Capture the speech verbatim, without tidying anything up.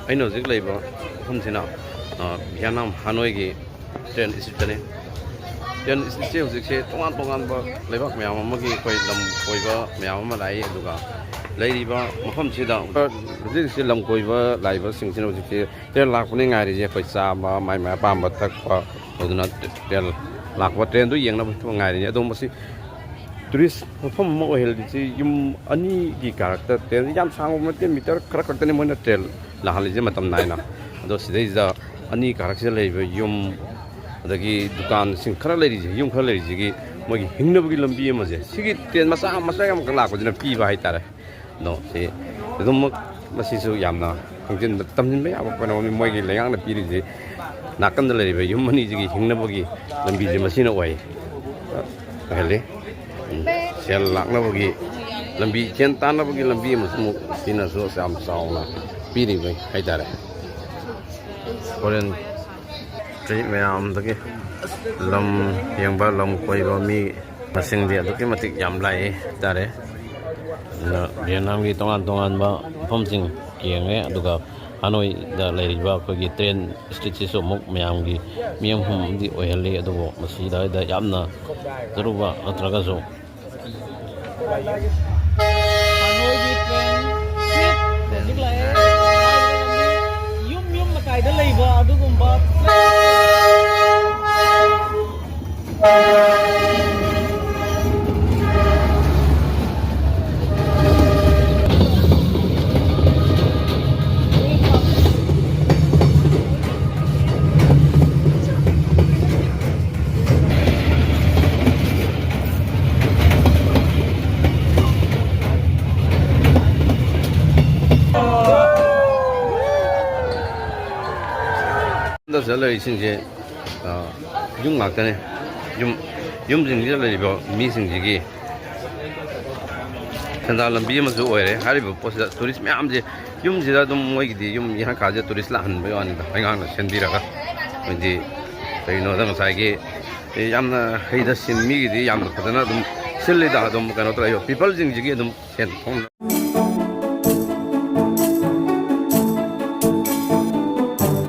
ꯑꯩꯅ ꯍꯧꯖꯤꯛ ꯂꯩꯕ ꯃꯐꯝꯁꯤꯅ, ꯑ, ꯚꯤꯌꯦꯠꯅꯥꯝ ꯍꯥꯅꯣꯏꯒꯤ ꯇ꯭ꯔꯦꯟ ꯏꯁꯇꯦꯁꯟꯅꯤ꯫ ꯇ꯭ꯔꯦꯟ ꯏꯁꯇꯦꯁꯟꯁꯦ ꯍꯧꯖꯤꯛꯁꯦ ꯇꯣꯉꯥꯟ ꯇꯣꯉꯥꯟꯕ ꯂꯩꯕꯥꯛ ꯃꯌꯥꯝ ꯑꯃꯒꯤ ꯑꯩꯈꯣꯏ ꯂꯝ ꯀꯣꯏꯕ ꯃꯌꯥꯝ ꯑꯃ ꯂꯥꯛꯏ꯫ ꯑꯗꯨꯒ ꯂꯩꯔꯤꯕ ꯃꯐꯝꯁꯤꯗ ꯍꯧꯖꯤꯛ ꯍꯧꯖꯤꯛꯁꯦ ꯂꯝ ꯀꯣꯏꯕ ꯂꯥꯛꯏꯕꯁꯤꯡꯁꯤꯅ ꯍꯧꯖꯤꯛꯁꯦ ꯇ꯭ꯔꯦꯟ ꯂꯥꯛꯄꯅꯤ ꯉꯥꯏꯔꯤꯁꯦ꯫ ꯑꯩꯈꯣꯏ ꯆꯥꯕ, ꯃꯥꯏ ꯃꯥꯏ ꯑꯄꯥꯝꯕ ꯊꯛꯄ ꯇꯧꯗꯨꯅ ꯇ꯭ꯔꯦꯟ ꯂꯥꯛꯄ, ꯇ꯭ꯔꯦꯟꯗꯨ ꯌꯦꯡꯅꯕ ꯉꯥꯏꯔꯤꯅꯤ꯫ ꯑꯗꯣ ꯃꯁꯤ ꯇꯨꯔꯤꯁ ꯃꯐꯝ ꯑꯃ ꯑꯣꯏꯍꯜꯂꯤꯁꯤ ꯌꯨꯝ ꯑꯅꯤꯒꯤ ꯀꯥꯔꯛꯇ ꯇ꯭ꯔꯦꯟ, ꯌꯥꯝ ꯁꯥꯡꯕ ꯅꯠꯇꯦ, ꯃꯤꯇꯔ ꯈꯔ ꯈꯛꯇꯅꯤ ꯃꯣꯏꯅ ꯇ꯭ꯔꯦꯟ ꯂꯥꯛꯍꯜꯂꯤꯁꯦ ꯃꯇꯝ ꯅꯥꯏꯅ꯫ ꯑꯗꯣ ꯁꯤꯗꯩꯁꯤꯗ ꯑꯅꯤ ꯀꯥꯔꯛꯁꯤꯗ ꯂꯩꯔꯤꯕ ꯌꯨꯝ, ꯑꯗꯒꯤ ꯗꯨꯀꯥꯟꯁꯤꯡ ꯈꯔ ꯂꯩꯔꯤꯁꯦ, ꯌꯨꯝ ꯈꯔ ꯂꯩꯔꯤꯁꯤꯒꯤ ꯃꯣꯏꯒꯤ ꯍꯤꯡꯅꯕꯒꯤ ꯂꯝꯕꯤ ꯑꯃꯁꯦ, ꯁꯤꯒꯤ ꯇ꯭ꯔꯦꯟ ꯃꯆꯥ ꯃꯆꯥ ꯑꯃꯈꯛ ꯂꯥꯛꯄꯁꯤꯅ ꯄꯤꯕ ꯍꯥꯏꯇꯥꯔꯦ꯫ ꯑꯗꯣ ꯁꯤ ꯑꯗꯨꯃꯛ ꯃꯁꯤꯁꯨ ꯌꯥꯝꯅ ꯈꯪꯖꯤꯟꯕ, ꯇꯝꯁꯤꯟꯕ ꯌꯥꯕ ꯀꯩꯅꯣꯅꯤ꯫ ꯃꯣꯏꯒꯤ ꯂꯩꯉꯥꯛꯅ ꯄꯤꯔꯤꯁꯦ ꯅꯥꯀꯟꯗ ꯂꯩꯔꯤꯕ ꯌꯨꯝ ꯑꯅꯤꯁꯤꯒꯤ ꯍꯤꯡꯅꯕꯒꯤ ꯂꯝꯕꯤꯁꯦ ꯃꯁꯤꯅ ꯑꯣꯏ, ꯑꯣꯏꯍꯜꯂꯤ꯫ ꯎꯝ, ꯁꯦꯜ ꯂꯥꯛꯅꯕꯒꯤ ꯂꯝꯕꯤ, ꯁꯦꯟ ꯇꯥꯟꯅꯕꯒꯤ ꯂꯝꯕꯤ ꯑꯃꯁꯨ ꯑꯃꯨꯛ ꯁꯤꯅꯁꯨ ꯌꯥꯝ ꯆꯥꯎꯅ ꯄꯤꯔꯤꯕ ꯍꯥꯏꯇꯥꯔꯦ꯫ ꯐꯣꯔꯦꯟ ꯀꯩ ꯃꯌꯥꯝꯗꯒꯤ ꯂꯝ ꯌꯦꯡꯕ, ꯂꯝ ꯀꯣꯏꯕ ꯃꯤ ꯃꯁꯤꯡꯗꯤ ꯑꯗꯨꯛꯀꯤ ꯃꯇꯤꯛ ꯌꯥꯝ ꯂꯥꯛꯏ ꯍꯥꯏꯇꯥꯔꯦ꯫ ꯑꯗꯨꯅ ꯚꯤꯌꯦꯠꯅꯥꯝꯒꯤ ꯇꯣꯉꯥꯟ ꯇꯣꯉꯥꯟꯕ ꯃꯐꯝꯁꯤꯡ ꯌꯦꯡꯉꯦ꯫ ꯑꯗꯨꯒ ꯍꯥꯅꯣꯏꯗ ꯂꯩꯔꯤꯕ ꯑꯩꯈꯣꯏꯒꯤ ꯇ꯭ꯔꯦꯟ ꯏꯁꯇ꯭ꯔꯤꯠꯁꯤꯁꯨ ꯑꯃꯨꯛ ꯃꯌꯥꯝꯒꯤ ꯃꯤꯠꯌꯦꯡꯐꯝ ꯑꯃꯗꯤ ꯑꯣꯏꯍꯜꯂꯤ꯫ ꯑꯗꯨꯕꯨ ꯃꯁꯤꯗ ꯌꯥꯝꯅ ꯆꯠꯂꯨꯕ ꯅꯠꯇ꯭ꯔꯒꯁꯨ ꯍꯥꯅꯣꯏꯒꯤ ꯇ꯭ꯔꯦꯟ ꯁꯤꯠ ꯍꯧꯖꯤꯛ ꯂꯥꯛꯑꯦ꯫ ꯌꯨꯝ ꯌꯨꯝ ꯃꯇꯥꯏꯗ ꯂꯩꯕ ꯑꯗꯨꯒꯨꯝꯕ ꯗ ꯂꯩꯔꯤꯁꯤꯡꯁꯦ, ꯑ, ꯌꯨꯝ ꯉꯥꯛꯇꯅꯦ꯫ ꯌꯨꯝ, ꯌꯨꯝꯁꯤꯡꯁꯤꯗ ꯂꯩꯔꯤꯕ ꯃꯤꯁꯤꯡꯁꯤꯒꯤ ꯁꯦꯟꯗꯥꯟ ꯂꯝꯕꯤ ꯑꯃꯁꯨ ꯑꯣꯏꯔꯦ꯫ ꯍꯥꯏꯔꯤꯕ ꯄꯣꯠꯁꯤꯗ ꯇꯨꯔꯤꯁ ꯃꯌꯥꯝꯁꯦ ꯌꯨꯝꯁꯤꯗ ꯑꯗꯨꯝ ꯃꯣꯏꯒꯤꯗꯤ ꯌꯨꯝ ꯌꯦꯡꯉꯀꯥꯟꯁꯤꯗ ꯇꯨꯔꯤꯁ ꯂꯥꯛꯍꯟꯕꯒꯤ ꯋꯥꯅꯤꯗ, ꯂꯩꯉꯥꯛꯅ ꯁꯦꯝꯕꯤꯔꯒ꯫ ꯍꯥꯏꯗꯤ ꯀꯩꯒꯤꯅꯣꯗ ꯉꯁꯥꯏꯒꯤ, ꯑꯦ, ꯌꯥꯝꯅ ꯍꯩꯗ ꯁꯤꯟ ꯃꯤꯒꯤꯗꯤ ꯌꯥꯝꯅ ꯐꯖꯅ ꯑꯗꯨꯝ ꯁꯤꯜꯂꯤꯗ, ꯑꯗꯨꯝ ꯀꯩꯅꯣ ꯇꯧꯔꯦ꯫ ꯄꯤꯄꯜꯁꯤꯡꯁꯤꯒꯤ ꯑꯗꯨꯝ ꯁꯦꯟ ꯊꯣꯛꯅ